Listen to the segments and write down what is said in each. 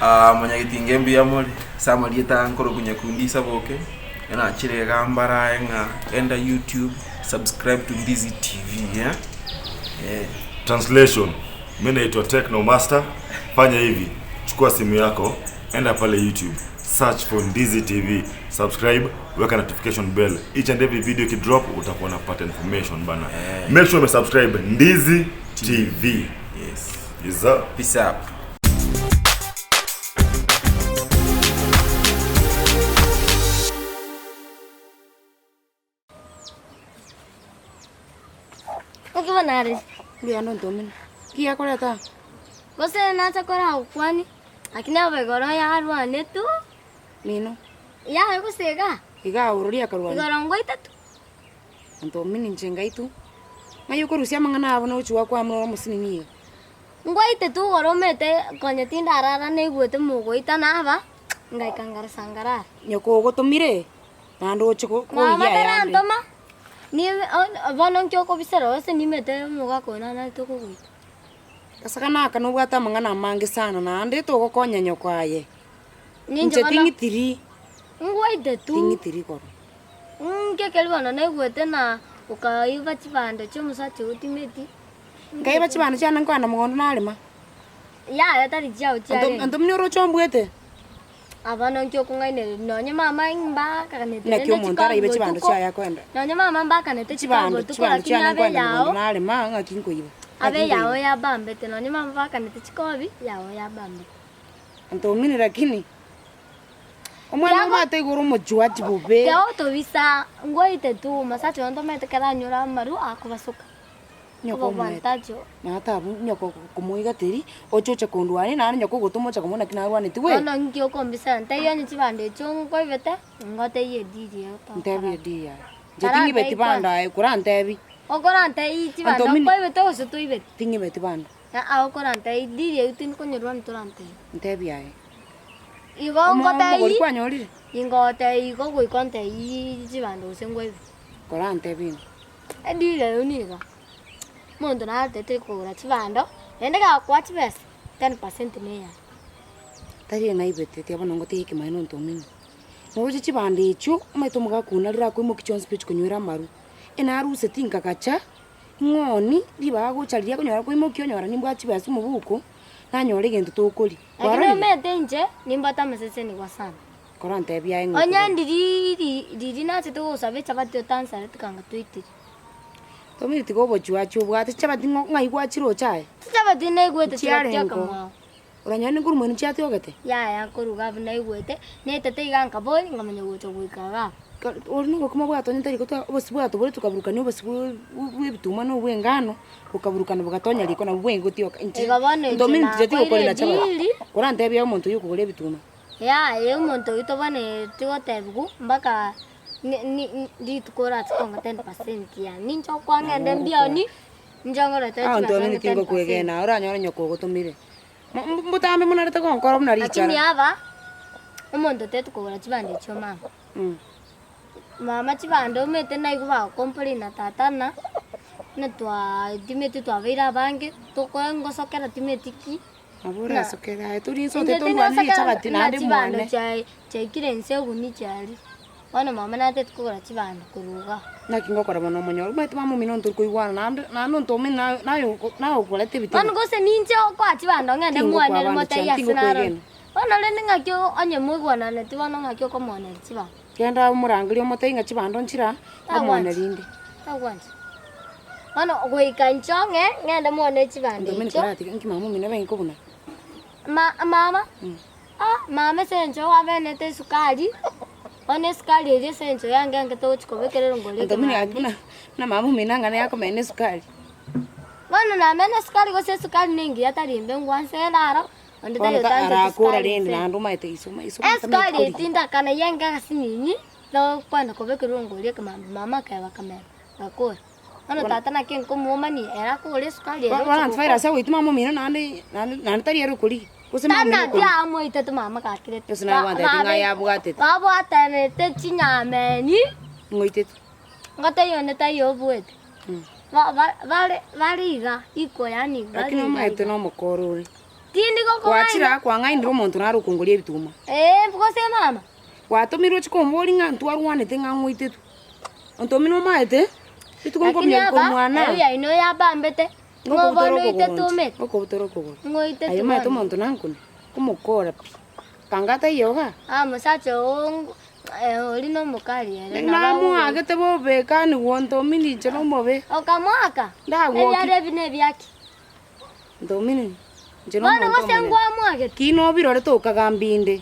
Aa monyagetinga mbuya more, ase amarieta aya nkorokwa Nyakundi Isaboke, ekero nachire iga mbarae ng'a genda YouTube, subscribe to Ndizi TV eh, eh. Translation, Mi naitwa Techno Master, fanya hivi, chukua simu yako, enda pale YouTube, search for Ndizi TV, subscribe, weka notification bell. Each and every video ikidrop utakuwa unapata information bana. Make sure umesubscribe Ndizi TV. Yes. Yes, sir. Peace up. Naki bono are? Mbuya ande ontomire. Ki akoreta aa? Gose nacha koragokwanie, lakini aba igoro yarwanetwe, Mino. yaye gose igaa? Igaa ororia akarwania. Igoro ngoitatwe. Ontomire inche ngaitu. Ng'ai okorusia amang'ana aya buna ogochia gwakwamura ore omosinini iga? Ngwaitete igoro omete konya tindarara naigwete mogoitana aba, ngaika ngarasa nkarara. Nyoko ogotomire, naende oche ko- Mama koyia ayande. tarantoma, ni- o- bono nki okobisera gose nimete omogaka oyo nanarete kogoita. Gose naka nobwate amang'ana amange sana naende togokonya nyoko aye. Ninche Inche bono ting'itiri, ngwaite tu. ting'itiri igoro. Nki ekeri bono naigwete na okaiba chibando chi'omosacha oo timeti. Nkaiba chibando chiane nkoenda mogondo narema. Yaya tari chiao chiarenge. Anto muna oroche ombuete. Abana nki okong'ainereria nonye mama mbakanete Naki rende omonto araibe chikabu chibando botuko chiaye akoenda. nonye mama mbakanete chikabu Chibando botuko chibando lakini chiane abe nkoenda mogondo yao narema ng'aki nkoiba. Ng'aki abe yao nkoiba. yabambete nonye mama bakanete chikobi yao yabambete. Anto omini lakini omwana Tiago- omwate igoro omochuachi bobe. Tiago tobisa ngoite tu omosacha oyo ntomanyete ekero anyora amaru akobasoka. Nyoko omoete, na tabu nyoko komoigateri, oche oche kondwania naende nyoko ogotoma ocha komona naki narwaneti we. Bono inki okombisera? Ntebie onye chibando echio nkoibete, ngotebie ediri eye tokora. Ntebie ediri yaye. Inche ting'ibeti bando aye, korantebie. Okorantebie chibando Anto mini- nkoibete gose toibeti? Ting'ibeti bando. Aa okorantebie ediri eyio tinkonyorwa torantebie. Ntebie aye. Igo Omo- omogori ngotebie, kwanyorire? ingotebie igo goika ontebie chibando gose nkoibete. Korantebie ng'a. Ediri eyio nigo omonto naretete kogora chibando, naende gakoa chibesa, ten percent neyaye. Tari naibete tiga bono ngotebie ekemanyererio nonto omino. Noroche chibando echio, omanyete omogaka oyio narire akoimokia chionsi pi ochikonywera amaru, enaruseti nkagacha, ng'oni, ribaga gocha riria akonyora koimokia onyora nimbwate chibesa omobuko, nanyora egento tokoria. Lakini Kwarorire? omanyete inche, nimbwate amasesenigwa sana. Korantebie aye ng'a Onye okobua. ndiri riria nachete gosaba echabati otansareti kanga toitiri. Tomanyeti tiga obochuachi obwate chichabati ng'o ng'ai gwachiroche aye? Chichabati naigwete Chiarengo. chigatioka mwao. Oranyore nikorwa mwenu chiatiogete? Yaya nkoruga abwo naigwete, naetete iga nkabori nkamanya gocha goika igaa. Ka ore na obokima bwatonyete riko twa obosie bwatobore tokaburukania obosie bwa bwa ebituma na obwa engano, bokaburukana bogatonya riko nabwo bwenge gotioka inche Igo bono inche ntomanyeti inche nakoire tigokorera chabati. ediri. Korantebie omonto oyio okogora ebituma. Yaya omonto oyio tobwenereti gotebigwa mpaka ni- ni rituko orache konga ten percent yaani ninche okwang'ende mbioni, ninche nkoretere Abanto chibesa bamino onge ten percent. tingokwegena, oranyore nyoko ogotomire. Mo- mo- Mbotambe monarete gonkora buna Lakini richara. aba, omonto oteti kogora chibando echio mama, Mm. mama chibando omanyete naigwa bagocomplaina tata ng'a, buna twatimeti twabeire abange, toko ngosokera timeti ki. Nabo orasokere aye tori inse Inche otete ondwanie tindosokera chichabati buna naende chibando mwane. chiaye chiaikire inse eguni chiaria, bono mama natete kogora chibando korwa igaa. Naki ngokora bono omonyore, omanyete mama omino ntori koigwana naende naende ontomini naye naye naye okoreta ebitina. Bono gose ninche okoa chibando ng'ende Tingokoa mwanere bando motebie chiane, ase naroro. tingokwegena. Bono rende ng'aki onye moigwananeti bono ng'aki okomwoneria chibando. Genda omorangerie omotebie ng'a chibando nchire aa, Tagwancha, omwonerinde. tagwancha. Bono goika inche ong'e, ng'ende mwane chibando Ontomini echio. koratiga nki mama omino abe nkobuna. Ma mama, ah mama ase eng'encho kwabenete esukari, bono esukari eria ase eng'encho yange engete ogochi kobekera erongori Ontomini gaki ekemambia. buna buna mama omino ang'ana yakomena esukari. Bono namena esukari gose esukari nengiya tari mbe ngwanse ere aro, onde Bono tari ta otancheti arakora esukari rende inse. naende omanyete iso iso omonto Esukari tamanyeti eye koria. tindakana yenge asinini, nokwenda kobekera erongori ekemambia, mama akeba akamera, gakora. Bono tata naki nkomoomania, ere akogora esukari ere Bono ocha antivirus gokora. agoitwa mama omino naende naende naende tari ere okorigia, gose mama omino Tana okorigia. tiamoitete mama gakirete. Gose nabwatete ng'a yabwatete. Babwatanete chinyameni, Ng'oitetwe. ngotebia onde taiyo obuete. Ba- ba- bare bare iga iko yaani bare Lakini iga omanyete iga. nomokoro ore. Tindi Gwachire gokong'aina. aa kwang'ainire omonto nare okongoria ebituma. Ee, gose mama. Gwatomirwe ochie komboria ng'a ntwarwanete ng'a ng'oitetwe. Ontomire omaete, rituko Lakini nkominyokia aba, korwa mwane aa. eyio yaino yabambete, ng'o Ngokobutora bono okogoro oitete inche, omete? ngokobutora okogoro. Ng'o oitete Aye omanyete bono? omonto nankone, nkomokora pi. Kanga taiyo igaa. Ah, mosacha oo ngo- eh, oria nomokari ere nabo agogoita. Namoagete bobe kani gwantomini inche nomobe. Okamoaka? Ndagwoki. Ebiara ebi nebiaki? Ntomini inche Bono nomonto gose omonene. ngwamwagete? Ki nobirore tokagambia inde.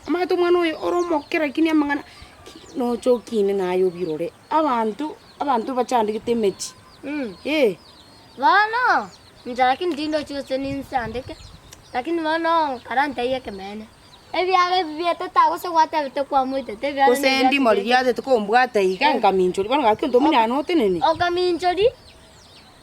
Omanyete omwana oyo ore omoke lakini amang'ana ki noche okine naye obirore. Abanto, abanto bachandegete emechie, eh. Bono, inche lakini tindochi gose ninsandeke, lakini bono nkarantebie ekeene, ebiara ebi bietete agwo gose gwatebete kwamoitete ebiara Gose nebiato ndimo bietete. riria atete kombwata iga nkaminchoria, bono gaki ontomini aye notenene. Okaminchoria,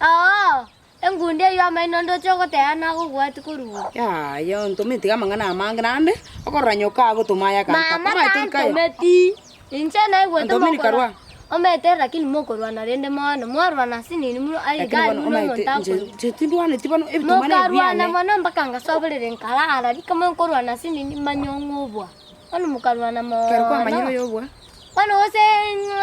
oo, engundi eyio amaino ndoche ogoteba nagogwati korwa. Yaya ontomini tiga amang'ana amange naende, okorora nyoka agotoma aye akantaka, Mama omanyete nkaye. tantometi, inche naigwete Ontomini mokorwa, karwa. omete lakini mokorwana rende mono, mwarwana ase nini mo aye Lakini iga bono aria buna omanyete omonto inche akorwa. inche tindwaneti bono ebituma Mokarwana nebiane. mono mpaka ngasoberera nkarara rikamo nkorwana ase nini manye ong'obua, bono mokarwana Ekero kwamanyire mono. oyobua. Bono gose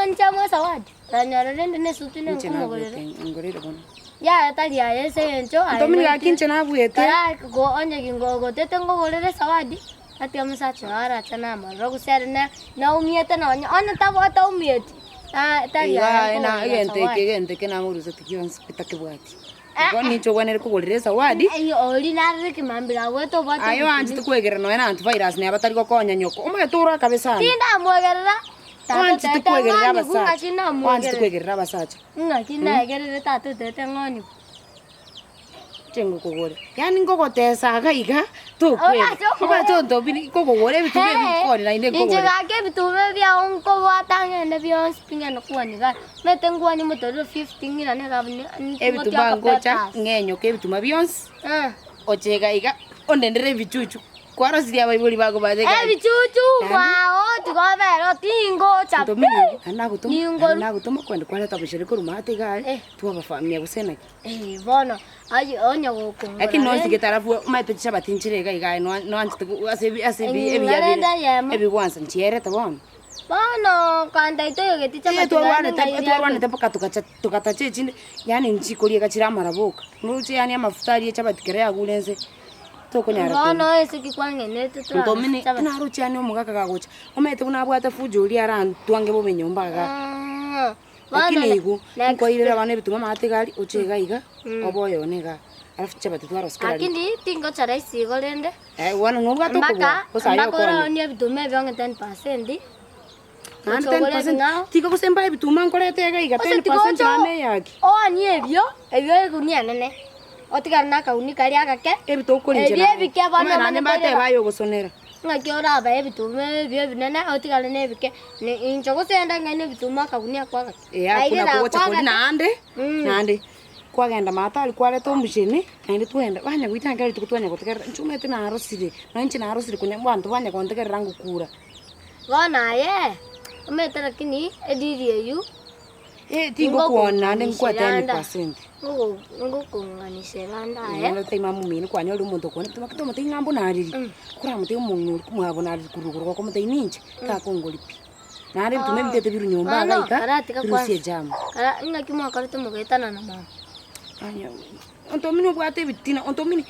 inche moe zawadi, oranyore rende na esuti Inche nenkomogorera. nabuete ngorere bono. Yaya tari aye ase eng'encho aye Ntomini gaki noitire. inche nabuete. Kara go onye gingogotete ngogorere esawadi, atiga omosacha oo arache namororo gose ere ne naumiete nonye onye tabo ataumieti na tari Iga aye aye na nkogorera egento eke esawadi. egento eke namorusetie gionsi pi takebwati. Eh, Igo ninche obwenerete kogorera esawadi. Eyio oria narire ekemambia gagwete obwate Aye oanchete obokumia. kwegerera nonya na antivirus neba tari gokonya nyoko, omanyete ore akabe sana. Tindamwegerera, tata Oanchete otete kwegerera ng'onigwe ng'aki abasacha, oanchete namwegerera. kwegerera abasacha. Ng'aki naegerere tata otete ng'onigwe. Inche ngokogora, yaani ngogotesa iga iga, tokweba. Orache okogora. Obwate ontobiri, nkokogora ebituba ebi nkore naende Inche nkogore. gaki ebituba ebiago nkobwata ng'ende bionsi pi ng'ende kwania iga, omanyete ngwanie omotoriro fifty ng'irane iga abwo Ebituba ngocha, ng'enyoke ebituma bionsi, oche iga iga, ondendere ebichuchu. Kwarosirie abaibori bako bache gaki. Ebichuchu mwao tiga obere oo tingocha pi. Ntomire naende nagotoma Ningorwa. naende nagotoma kwenda kwareta obochori korwa maate iga aye Eh. twabafamia gose naki. Eh, bono aye onye gokongora Lakini nonsi rende. gete alafu omanyete chichabati nchire iga iga aye noa noanchete go ase ebi ase ebi Eng'ina ebiya bire rende eyemo. ebigwansa nchierete bono. Bono kanda itoyogeti Ee chapati naende twarwanete ng'ai riabeire. twarwanete mpaka togacha togatacha echinde yaani nchikorieka chire amaraba oka. Noroche yaani amafuta aria echabati kero yagure nse. Tokonyara Bono koigwa. ase ki kwang'enete Ntomene, torarose chapati. naroche yaani omogaka gagocha, omanyete buna abwate fujo oria arantwange bobe nyomba igaa. Ah, bono Lakini ne- igo, next nkoirera abana ebituma amaate iga aria, oche iga iga, obe oyone igaa. Alafu chichabati twarosia kera rituko. Lakini tingocha rahisi igo rende. Eh, bono nobwate Mpaka okobua, gose aye mpaka okonya. oraonie ebituma ebio onge 10%. Naende Gocha ogore 10%, ebing'ao. tiga gose mbae ebituma nkorete iga iga, Gose 10% tigocha naende eyaki. oonie ebio, ebio egunia enene, otigare na akagunia karia agake, Ebitokorinche ebio naye. ebike bono Omanyete naende omanye mbatebe koreba. aye ogosonera. Ng'aki orabae ebituma ebio ebinene otigare na ebike, ne inche gose ende ng'aine ebituma akagunia ako agake. Ee, akwo Nairera nakwo gocha ako koria agake. naende, naende kwagenda maate aria kwareta omocheni, naende twagenda banya goita ekero rituko twanya gotegerera, inche omanyete narosire, nonye inche narosire konya abanto banya gontegerera ngokura. Bono aye, omanyete lakini ediri eyio Eh, tingokuona naende nkwa 10%. Ngokong'anisera ande aye. Naro time amomino kwanyorire omonto okwane toma tomotebia ng'a mbonariri, koramotebie omong'ina oria mwabonariri korwa igoro gokomotebia ninche, takongori pi. Naende ebituma ebi ntete birwe nyomba iga Bono, iga, karatika birusie kwanza. ejamu. Kara ng'aki mwakorete mogaetana na mama? Anya, ontomini obwate ebitina, ontomini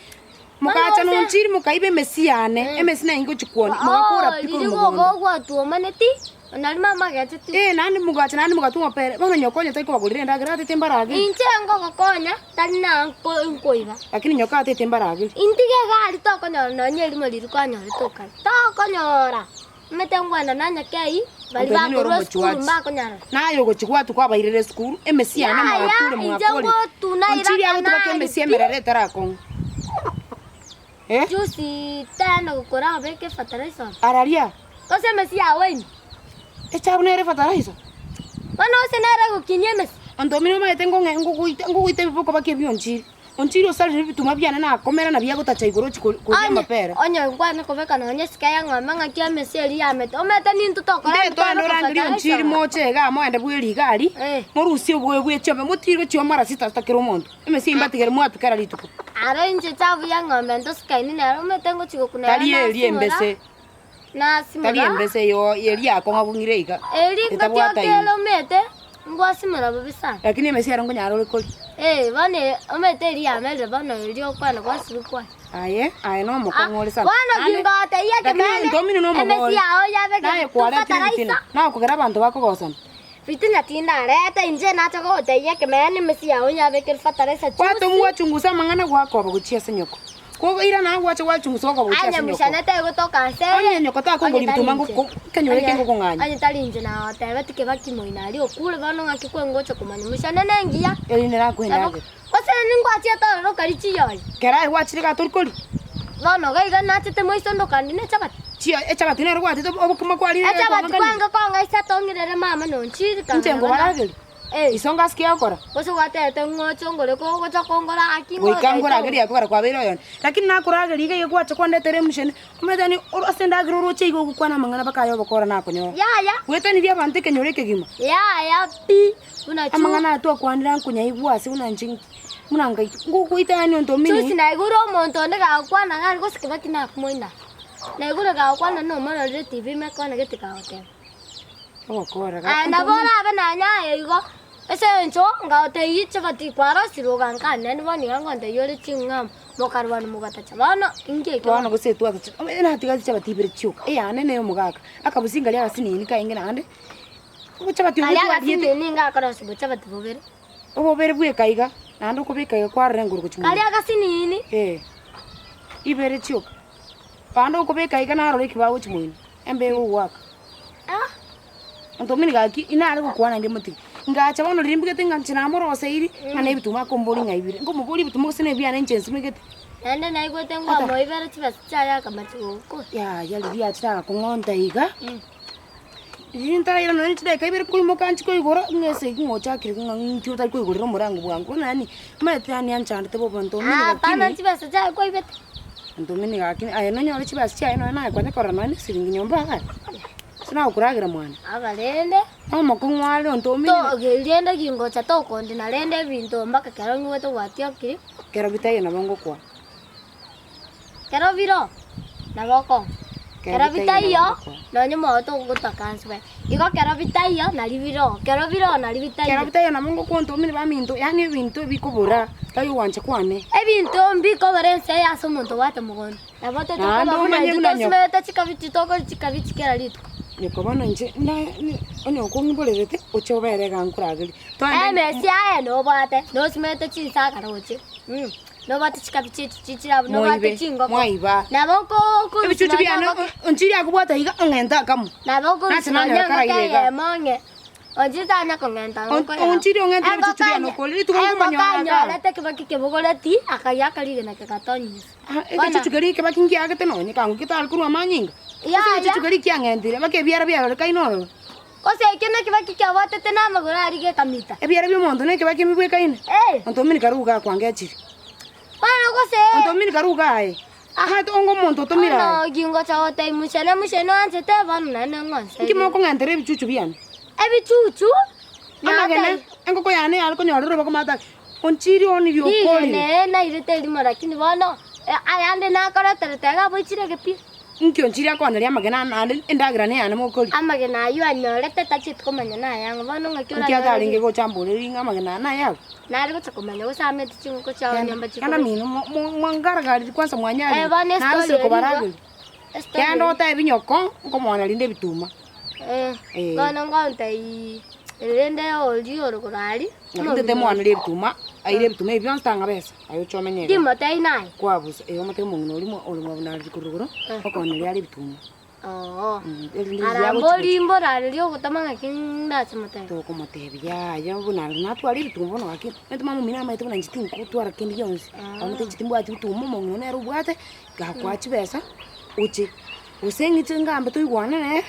mogacha Bono ose- nonchiri mokaiba emesi yane, emesi naye ngochi kwonia, mogakora pi korwa Riria mogondo. gwatuomaneti, nari mama agecheti. Eh, naende mogacha naende mogatwa amapere, bono nyoka onye tari kobagorera endagera atete mbarageri. Inche ngogokonya, tari na nko- nkoiba. Lakini nyoka atete mbarageri. Intige egari tokonyora nonye erimo riria kwanyorete okare. Tokonyora! Omanyete ngwenda nanye kei, baria Ontomini ore bakorwa esukuru omochwachi. mbakonyara. Naye ogochia gwatu kwabairera esukuru, emesi yane Yaya, mwature inche mwakorire. ngotuna Onchiri iraka agotubaka nari emesi pi. emerere etarakong'a. Eh? Juzi tena gokora obeke fertilizer. Araria. Gose emesi yago ime. Echabu nere fertilizer. Bono gose nere egokinia emesi. Ontomini omanyete ngong'e ngogoita ngogoita ebiboko baka ebi onchiri. Onchiri osarire ebituma biane nakomera nabio agotacha igoro ochie koria Onye amapera. onye nkwane kobeka nonye esike ya ng'ombe ng'aki emesi eria yamete. Omanyete nintwe tokora Nde twagenda orangerie onchiri moche igaa moende bwe rigari, Eh. morusie obobe bwe chiombe motiire chiombe mara sita sita kera omonto. Emesi eyio mbatigere mwatwe kera rituko. Aro inche chabu ya ng'ombe ntosikaini nero omanyete ngochi gokuna ere Tari eria nasimora, embese, nasimora. tari embese eyo eria yakong'a bong'ire iga, Eri etabwata ngotioka inwe. ere omanyete, ngwasimora bobe sana. Lakini emesi ero nkonyara ore koria. Eh, bono omanyete eria yamerire bono eria okwana gwasibwa kwane. Aye, aye nomokong'u ore sana. Bono Naende- gingoteia Lakini ekeene, ntomini nomogori. emesi yao yabeke Naye kwaretire ebitina, fertilizer. nagokogera abanto bakogosana. Fitina tindareta, inche nacha gogotebia ekeene, emesi yao yabekire fertilizer chusi. Gwatomwa gwachungusa amang'ana gwakoba gochia ase nyoko. Koira naye gwacha gwachungusa gokoba gochia Onye ase nyoko. mushane tegotoka nse eye. Onye nyoko takongori Onye tari bituma inche. ngoko kenyore Onye- eke ngokong'anya. Onye tari inche nagotebeti kebaki moino aria okure bono ng'aki kwengocha komanya mushane nengiya. Eri nerakoe endagera. Gose ningwachete ororo okari chiyoyo. Kera aye gwachire iga tori koria. Bono iga iga nachete moiso ndokandi ne echabati. Chiyo echabati nero gwachete obokima kwarire Echabati kwang'akania. kwange kong'a isato ong'irere mama nonchiri Inche nkobarageria. Eh. Iso ngasi ki ogokora? Gose gwatebete ng'oche ongore kogocha kongora gaki Goika ngocha nkoragerie akogera kwabeire oyone. Lakini nakorageria iga iga gwacha kwandetera emushene, omanyete yaani oro ase endagera oroche iga ogokwana amang'ana mpaka aye obokora nakonyora. Yaya. Gwetanirie abanto ekenyoro ekegima. Yaya pi. Buna chu. Amang'ana aya twakwanire aa nkonyaigwa ase buna inche buna ngai ngogoita yaani ontomini. Chusi naigure omonto onde gagokwana iga aria gose kebaki nakomoina. Naigure gagokwana nomororire TV ime ekona gete kagoteba. Ogokora Aye nabo orabe nanye aye igo, ase eng'encho ngagotebia chichabati kwarosire oganka naende bono iga ngontebia ore ching'amu, mokarwana mogatacha. Bono inki ekio Bono gose twatacha natiga chichabati ibere chioka, eyane na eyomogaka, akabusinga karia agasinini kaenge naende. Chichabati Aria obwo twariete. agasinini nigo akorosia bochabati bobere. Obobere bweka iga, naende okobeka iga kwarora engoro gochia moino. Karia agasinini. Eh, ibere chioka. Naende okobeka iga narora ekebao gochia moino, embe egogoaka. Ah. Ontomini gaki, inare gokwana naende motige. Ngacha bono riria mbugete ng'a inche namoroseiri, ng'a na ebituma akomboria ng'a ibere. Nkomoboria ebituma gose na ebiane inche nsimegete. Naende naigwete ng'a omoibere chibesa chiaye akamachi gokwa. Yaya riria achete agakong'onta iga. Riria ntaraira nonya chidakika ibere koimoka nchie koigora, ng'a esegi ng'a ochakire ng'a inki otari koigorera omorango bwango, buna yaani omanyete yaani anchandete bobe ntomini Ah, hapana lakini, chibesa chiaye kwaibete. ntomini gaki aye nonyore chibesa chiaye nonya naye kwanya korora nonya na esiringi nyomba iga, ase nagokoragera mwane. Aba rende, Omokong'u are ontomini to rende gingocha tokondina rende ebinto mpaka ekero ng'igwete gwatiokire. Kero bitaiyo nabo ngokwa. Kero biro, nabo okong'a. Kero bitaiyo, nonye moyo togotaka nsibe. Igo kero bitaiyo, nari biro, kero biro nari bitaiyo. Kero bitaiyo nabo ngokwontomire baminto, yaani ebinto ebikobora, tari ogwancha kwane. Ebinto mbikobora ense eye ase omonto obwate mogondo. Nabo toche Naende koba buna omanye intwe buna nyoko. tosimegete chikabichi tokori chikabichi kera rituko. Nyoko bono inche na- ni- onye okong'iborerete, oche obere iga nkoragerie. Toende Emesi aye nobwate, nosimegete chinsakara oche. Nobwate chikabichi echi chichire abwo, nobwate Moibe, chingoko. mwaiba. Nabo oko- Ebichuchu okorusia biane nonye engoko- onchiri akobwata iga ong'ente akamo. nabo okorusia Nase nonye nanyora engoko karaire iga. eyemo ong'e. Onchiri tanya kong'enta engoko On- yao. onchiri ong'entire Engoko ebichuchu biane anye- okore, rituko engoko nkomonyora iga. anyorete kebaki kebogoreti, akagia akarigena kegatonya inse. Ah, egechuchu keria ekebaki nkiagete nonye kango getari korwa amanyinga. Gose Yaya. egechuchu keria kiang'entire, mpaka ebiara biarorekaine ororo. Gose ekio nekebaki kiabwatete namagoro aria gekamita. Ebiara bi'omonto nekebaki mbibwekaine? Eh. Ontomini karu iga kwangechire. Bono gose. Ontomini karu iga aye. Omanyete onga omonto otomire aye. Bono gingocha gotebia muchene muchene oanchete bono naende ng'onse. Inki mokong'entera ebichuchu biane? Ebichuchu? Amagena, engoko yane yare konyorera obokomata ake, onchiri onirie okorire. Rigena ere nairete erimo lakini bono ayande nakoreterete iga aboichire egepi. Inki onchiri akoneria amagena ane naende endagera neyane mokoria? Amagena ayio anyorete tachieti komanya nayang'o, bono ng'aki Inki oranyore atarenge gocha amboreri ng'a amagena aya nayao? Nare gocha komanya gose amete chingoko chiao nyomba Kenda chikobeka. mino mo- mo- mwangaragariri kwanza mwanyarire, Eh, bono narosire estory eria igo. kobarageria. Estory Kenda eria. otebi nyoko, nkomoana rinde ebituma. Eh, Eh. bono ngontebia rende oria ore korwa aria, Naki ntete moanerie ebituma, aire ebituma ebi bionsi tang'a besa, aye oche omenye iga. Timotebia naye? Kwabusa, eh omotebie omong'ina oria mwa ore mwabunariri korwa igoro, okoneria are ebituma. Oo. Erinde riria Ara agochi mbori mborarerie ogotama ng'aki ndache motebie. Tokomotebia yaya buna natware ebituma bono gaki, omanyete mama omino amaete buna inche tingotwara kende gionsi, omanyete inche timbwati bituma omong'ina one nere obwate, gakoa chibesa, oche, gose ng'iche ngambe toigwane nere,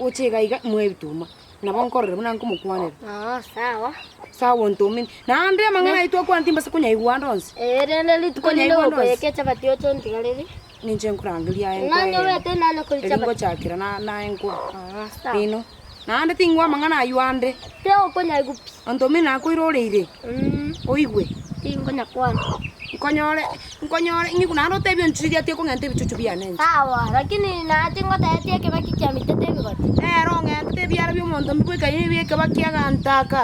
oche iga iga moe ebituma. Nabo nkorora buna nkomokwanera. Oo, sawa. Sawa ontomini. Naende amang'ana ayio twakwana timbasa konyaigwa ande onsi. Ee, rende rituko rinde Konyaigwa ande onsi. gokoyeka echabati oche ontigareri. Ninche nkorangeria aye nkoe Nanyobete nanye koria Eri chabati. ngochakera na naye nkoe. Oo, sawa. Rino. Naende tingwa amang'ana ayio ande. Tigokonyaigwa pi. Ontomini nakoiroreire. Mm. Oigwe. Tinkonyakwana. Nkonyore, nkonyore, ng'igu naende otebie onchiririe atige kong'enta ebichuchu biane inche. Sawa, lakini nache ngotebetie ekebaki kiamitete ebigoti. Nere ong'entete ebiara bi'omonto mbibwekaine ebi ekebaki agantaka.